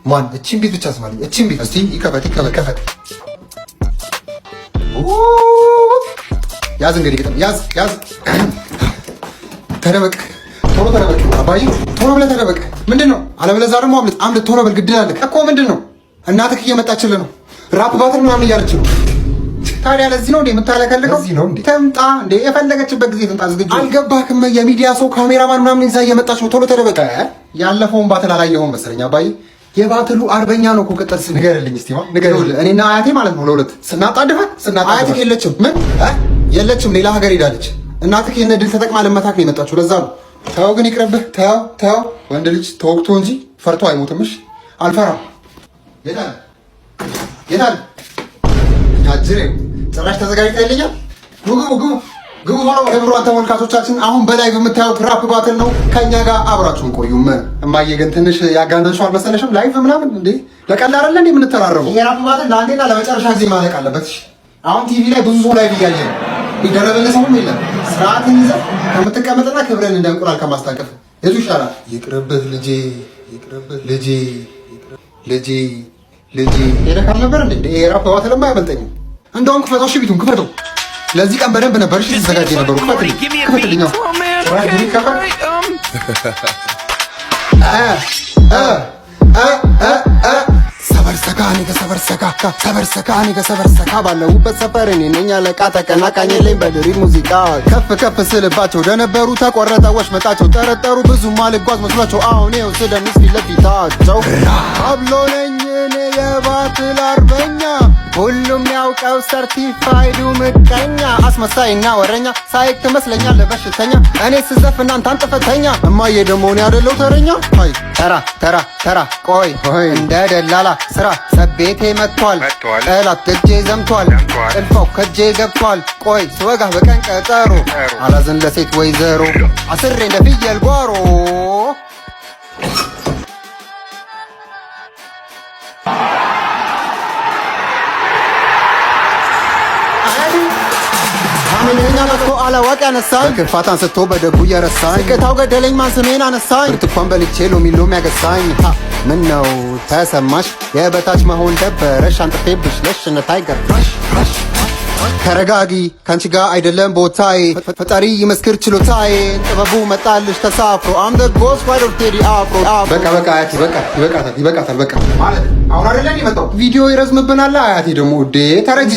ማን እቺን beat ብቻ ስማልኝ። እቺን beat እስቲ ይከፈት ይከፈት ከፈት። ያዝ እንግዲህ ግጥም ያዝ ያዝ። ተደበቅ፣ ቶሎ ተደበቅ አባዬ፣ ቶሎ ብለህ ተደበቅ። ምንድን ነው? አለበለዚያ ደግሞ አምልጥ አምልጥ፣ ቶሎ በል ግድል አለህ እኮ። ምንድን ነው? እናትህ እየመጣችልህ ነው። Rap battle ምናምን እያለች ነው። ታዲያ ለዚህ ነው እንዴ የምታለከልከው? ለዚህ ነው እንዴ? ትምጣ እንዴ፣ የፈለገችበት ጊዜ ትምጣ። ዝግጁ አልገባህም? የሚዲያ ሰው ካሜራማን ምናምን ይዛ እየመጣች ነው። ቶሎ ተደበቅ። ያለፈውን battle አላየኸውም መሰለኝ አባዬ። የ battle ኡ አርበኛ ነው እኮ ቅጥል ስም። ንገርልኝ እስቲ ንገርልኝ። እኔና አያቴ ማለት ነው ለሁለት ስናጣድፋት ስናጣድፋት። አያትህ የለችም። ምን የለችም? ሌላ ሀገር ሄዳለች። እናትህ ይህን ድል ተጠቅማ ለመታክ ነው የመጣችው። ለዛ ነው። ተው ግን ይቅርብህ። ተው ተው። ወንድ ልጅ ተወግቶ እንጂ ፈርቶ አይሞትም። እሺ አልፈራም። የታል የታል? አጅሬው ጭራሽ ተዘጋጅታ ይለኛል። ግቡ ግቡ ግቡ። ሆኖ ክቡራን ተመልካቾቻችን አሁን በላይ በምታዩት rap battle ነው። ከኛ ጋር አብራችሁን ቆዩም። እማዬ ግን ትንሽ ያጋነንሽው አልመሰለሽም? Live ምናምን እንዴ ለቀላል አይደለ እንዴ የምንተራረበው? ይሄ rap battle ለአንዴና ለመጨረሻ ጊዜ ማለቅ አለበት። አሁን ቲቪ ላይ ብዙ ሰው live እያየ ነው። የሚደረብልህ ሰውም የለም። ስርዓትን ይዘህ ከምትቀመጥና ክብረን እንደ እንቁላል ከማስታቀፍ የቱ ይሻላል? ይቅርብህ ልጄ፣ ይቅርብህ ልጄ፣ ልጄ፣ ልጄ። ሄደህ ካልነበር እንዴ ይሄ rap battle ማ አያመልጠኝም። እንደውም ክፈተው፣ እሺ beat ኡን ክፈተው። ለዚህ ቀን በደንብ ነበር እሺ ተዘጋጀ የነበረው። ክፈትልኝ፣ ክፈትልኝ። ሰበር ሰካ እኔ ከሰበር ሰካ ሰበር ሰካ እኔ ከሰበር ሰካ ባለሁበት ሰፈር እኔ ነኝ አለቃ። ተቀናቃኝ የለኝ በ drill ሙዚቃ ከፍ ከፍ ስልባቸው ደነበሩ ተቆረጠ ወሽመጣቸው ጠረጠሩ ብዙም አልጓዝ መስሏቸው አሁን ይኸው ስደንስ ፊት ለፊታቸው አብሎ ነኝ እኔ የ battle አርበኛ ሁሉም ያውቀው certified ኡ ምቀኛ አስመሳይና ወረኛ ሳይክ ትመስለኛለህ በሽተኛ እኔ ስዘፍ እናንተ አንጥፈተኛ እማዬ ደግሞ እኔ አይደለሁ ተረኛ። አይ ተራ ተራ ተራ ቆይ እንደ ደላላ ስራ ሰቤቴ መጥቷል ጠላት ደጄ ዘምቷል ጥልፋው ከጄ ገብቷል ቆይ ስወጋህ በቀን ቀጠሮ አላዝን ለሴት ወይዘሮ አስሬ እንደ ፍየል ጓሮ። አመለኛ መጥቶ አላዋቂ አነሳኝ ክፋት አንስቶ በደጉ እየረሳኝ ስቅታው ገደለኝ ማን ስሜን አነሳኝ ብርቱካን በልቼ ሎሚ ሎሚ ያገሳኝ። ምን ነው ተሰማሽ የበታች መሆን ደበረሽ አንጥፌብሽ ለሽነት አይገባሽ። ተረጋጊ ከአንቺ ጋር አይደለም ቦታዬ ፈጣሪ ይመስክር ችሎታዬ ጥበቡ መጣልሽ ተሳፍሮ I'm the ghost rider ቴዲ አፍሮ። በቃ በቃ አያቴ በቃ ይበቃታል ይበቃታል በቃ ማለት አሁን አይደለ የመጣው ቪዲዮ ይረዝምብናል አያቴ ደግሞ እንዴ ተረጅ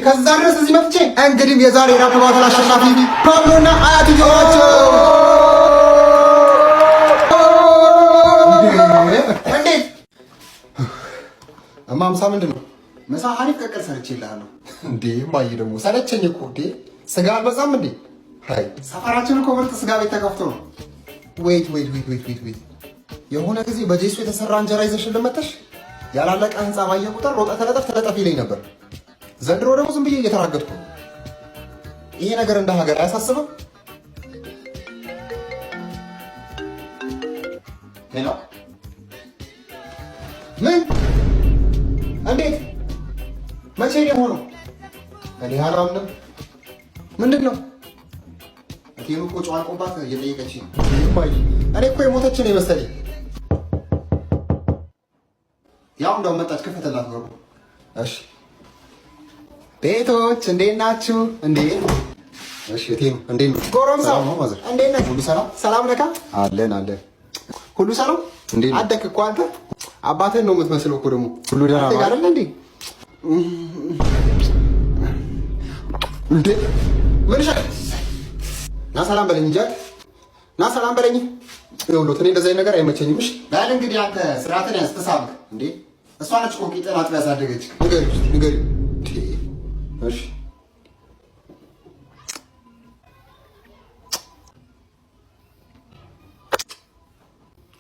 ከዛ ድረስ እዚህ መጥቼ። እንግዲህ የዛሬ rap battle አሸናፊ ፓብሎና አያቴ ናቸው። እንዴት እማ ምሳ ምንድን ነው? ምሳ አሪፍ ቅቅል ሰርቼልሃለሁ። እንዴ እማዬ ደግሞ ሰለቸኝ እኮ እንዴ ስጋ አልበዛም እንዴ? አይ ሰፈራችን እኮ ምርጥ ስጋ ቤት ተከፍቶ ነው። Wait wait wait wait wait wait የሆነ ጊዜ በጄሶ የተሰራ እንጀራ ይዘሽልን መተሽ ያላለቀ ህንፃ ባየ ቁጥር ሮጠ ተለጠፍ ተለጠፍ ይለኝ ነበር። ዘንድሮ ደግሞ ዝም ብዬ እየተራገጥኩ ነው። ይሄ ነገር እንደ ሀገር አያሳስብም? Hello ምን? እንዴት? መቼ ነው የሆነው? እኔ አላምንም። ምንድን ነው? እቴኑ እኮ ጨው አልቆባት እየጠየቀች ነው። እኔ እኮ የሞተች ነው የመሰለኝ። ያው እንደው መጣች፣ ክፈተላት በሩ። እሺ ቤቶች እንዴት ናችሁ? እንዴ እሺ፣ እቴኑ እንዴት ነው? ጎረምሳው እንዴት ነህ? ሁሉ ሰላም? ሰላም ነካ? አለን አለን። ሁሉ ሰላም? እንዴት ነው? አደክ እኮ አንተ አባትህን ነው የምትመስለው እኮ ደግሞ። ሁሉ ደህና ነው አይደል እንዴ? እንዴ ምን ይሻል? ና ሰላም በለኝ እንጂ ና ሰላም በለኝ። ይኸውልህ እኔ እንደዚህ አይነት ነገር አይመቸኝም። እሺ በል እንግዲህ አንተ ስርዓትን ያዝ፣ ተሳብክ እንዴ። እሷ ነች እኮ ቂጥን አጥባ ያሳደገች። ንገሪው እስኪ ንገሪው። እሺ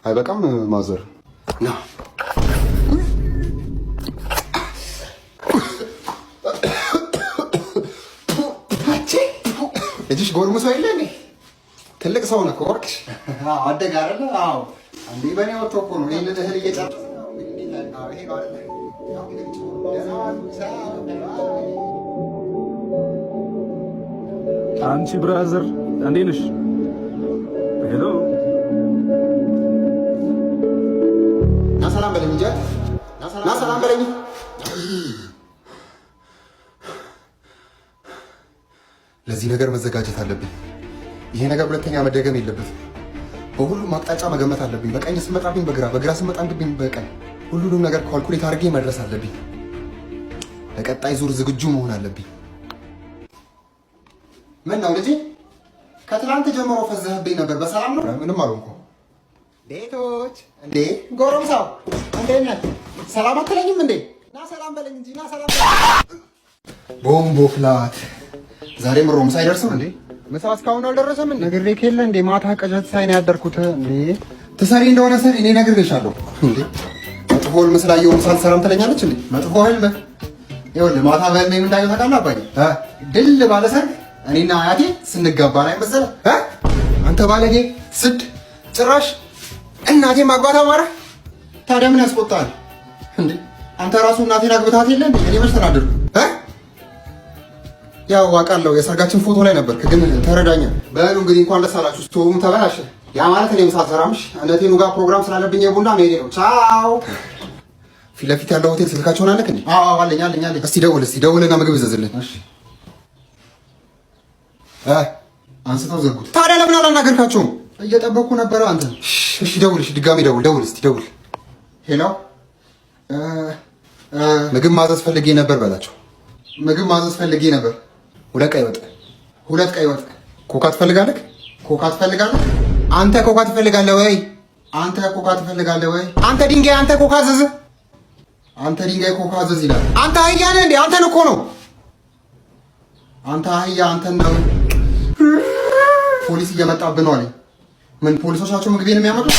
አይበቃም ማዘር ና ልጅሽ ጎርምሶ የለ እንዴ? ትልቅ ሰው ነው እኮ እባክሽ። አደገ አይደለ? አዎ። እንዴ በእኔ ወጥቶ እኮ ነው ይሄንን እህል እየጨረሰ ነው። አንቺ brother እንዴት ነሽ? Hello ና ሰላም ሰላም በለኝ እንጂ፣ ና ሰላም በለኝ። ለዚህ ነገር መዘጋጀት አለብኝ። ይሄ ነገር ሁለተኛ መደገም የለበትም። በሁሉም አቅጣጫ መገመት አለብኝ። በቀኝ ስመጣብኝ በግራ፣ በግራ ስመጣብኝ በቀኝ፣ ሁሉንም ነገር calculate አድርጌ መድረስ አለብኝ። ለቀጣይ ዙር ዝግጁ መሆን አለብኝ። ምን ነው ልጄ? ከትላንት ጀምሮ ፈዘህብኝ ነበር። በሰላም ነው? ምንም አልሆንኩም። ቤቶች እንዴ፣ ጎረምሳው እንዴት ነህ? ሰላም አትለኝም እንዴ? ና ሰላም በለኝ እንጂ፣ ና ሰላም በለኝ። Bomboclaat፣ ዛሬም ሮም ሳይደርስም እንዴ? ምሳ እስካሁን አልደረሰም እንዴ? ነግሬህ የለ እንዴ? ማታ ቅዠት ሳይ ነው ያደርኩት። እንዴ ትሰሪ እንደሆነ ሰሪ፣ እኔ ነግሬሻለሁ። እንዴ መጥፎ ህልም ስላየሁ ምሳ አልሰራም ትለኛለች እንዴ? መጥፎ ህልም? ይኸውልህ ማታ በህልሜ ምን እንዳየሁ ታውቃለህ አባዬ? ድል ባለ ሰርግ እኔና አያቴ ስንጋባ ላይ መሰለህ። አንተ ባለጌ ስድ፣ ጭራሽ እናቴ ማግባት አማረ። ታዲያ ምን ያስቆጣል እንዴ? አንተ ራሱ እናቴን አግብታት የለ እንዴ? እኔ መች ተናደድኩ? ያው አውቃለሁ የሰርጋችን ፎቶ ላይ ነበርክ፣ ግን ተረዳኛ። በሉ እንግዲህ እንኳን ደስ አላችሁ። ስቶቡም ተበላሸ። ያ ማለት እኔም ሳልሰራምሽ እነቴኑ ጋር ፕሮግራም ስላለብኝ የቡና መሄዴ ነው። ቻው። ፊት ለፊት ያለው ሆቴል ስልካቸውን አለክ እንዴ? አዎ አለኝ አለኝ አለኝ። እስቲ ደውል፣ እስቲ ደውልና ምግብ እዘዝልን። እሺ። አንስተው ዘጉት። ታዲያ ለምን አላናገርካቸውም? እየጠበኩ ነበረ አንተ። እሺ ደውል፣ እሺ ድጋሚ ደውል፣ ደውል፣ እስቲ ደውል። Hello፣ ምግብ ማዘዝ ፈልጌ ነበር በላቸው። ምግብ ማዘዝ ፈልጌ ነበር። ሁለት ቀይ ወጥ፣ ሁለት ቀይ ወጥ። ኮካ ትፈልጋለህ? ኮካ ትፈልጋለህ? አንተ ኮካ ትፈልጋለህ ወይ? አንተ ኮካ ትፈልጋለህ ወይ? አንተ ድንጋይ፣ አንተ ኮካ አዘዝ። አንተ ድንጋይ ኮካ አዘዝ ይላል። አንተ አህያ ነህ እንዴ? አንተን እኮ ነው። አንተ አህያ፣ አንተን ነው። ፖሊስ እየመጣብህ ነው አለኝ። ምን ፖሊሶች ናቸው ምግቤን የሚያመጡት?